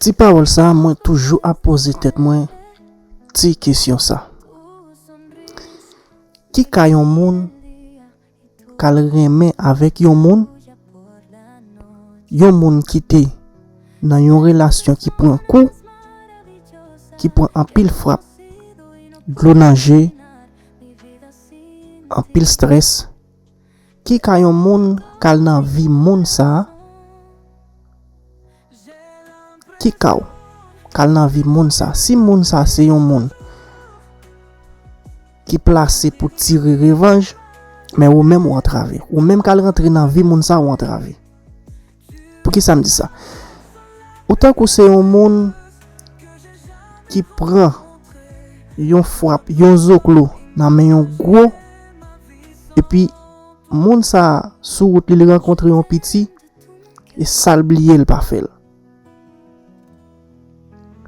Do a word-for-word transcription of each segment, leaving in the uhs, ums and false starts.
Ti pawòl sa, mwen toujou ap poze tèt mwen ti kesyon sa. Ki ka yon moun k al renmen avèk yon moun, yon moun ki te nan yon relasyon ki pran kou, ki pran anpil frap, dlo nan je, anpil strès? Ki ka yon moun k al nan vi moun sa a? Ki ka w k al nan vi moun sa a? Si moun sa a se yon moun ki plase pou tire revanj, men ou menm ou antrave. Ou menm k al rantre nan vi moun sa a, ou antrave. Poukisa m di sa? Ou tankou se yon moun ki pran yon frap, yon zoklo nan men yon gwo, epi moun sa a, sou wout li, li rankontre yon piti, e sa l bliye, l pa fè l.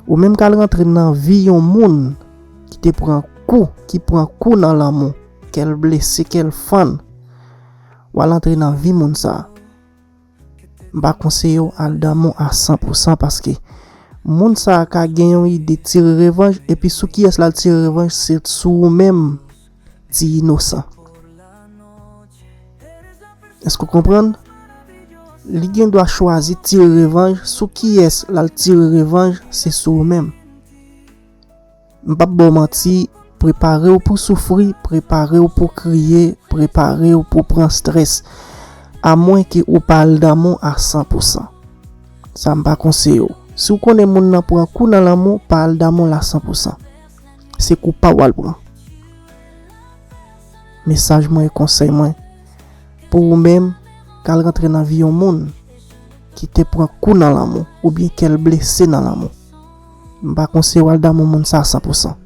Ou menm k al rantre nan vi yon moun ki te pran kou, ki pran kou nan lanmou, kè l blese, kè l fann, w al antre nan vi moun sa a. M pa konseye w al damou a san pou san, paske moun sa a ka gen yon ide tire revanj, epi sou kiyès l al tire revanj? Se sou ou menm, ti inosan. Èske w konprann? Li gen dwa chwazi tire revanj. Sou kiyès l al tire revanj? Se sou ou menm. M p ap ba w manti, prepare w pou soufri, prepare w pou kriye, prepare w pou pran strès. Amwenke ou pa al damou a san pou san. Sa m pa konseye w. Si w konnen moun nan pran kou nan lanmou, pa al damou l a san pou san. Se kou pa w al pran. Mesaj mwen e konsèy mwen pou ou menm k al rantre nan vi yon moun ki te pran kou nan lanmou oubyen kè l blese nan lanmou. M pa konseye w al damou moun sa a san pou san.